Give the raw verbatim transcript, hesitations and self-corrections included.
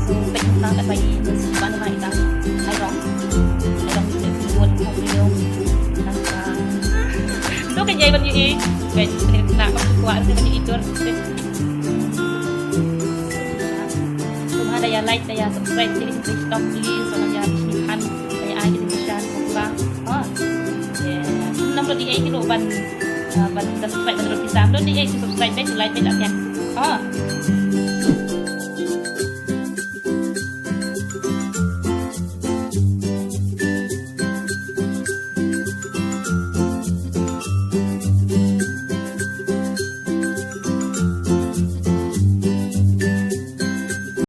So, peit kumta kat ba i, ban ba i dang ai rong. Ai rong i buat hong video. Nang ka. So ka jai ban i. Peit, peit na ka kwah ban i tur. Peit. So, ha da ïa like, da ïa subscribe, please, please, please, please. So, nang ïa share, da ïa ai ki share, ba. Ha. Yeah. Nam lo di ai ki lo ban, uh, ban subscribe, ban lo di sam. Lo di ai ki subscribe, like, like, like, like. Ha.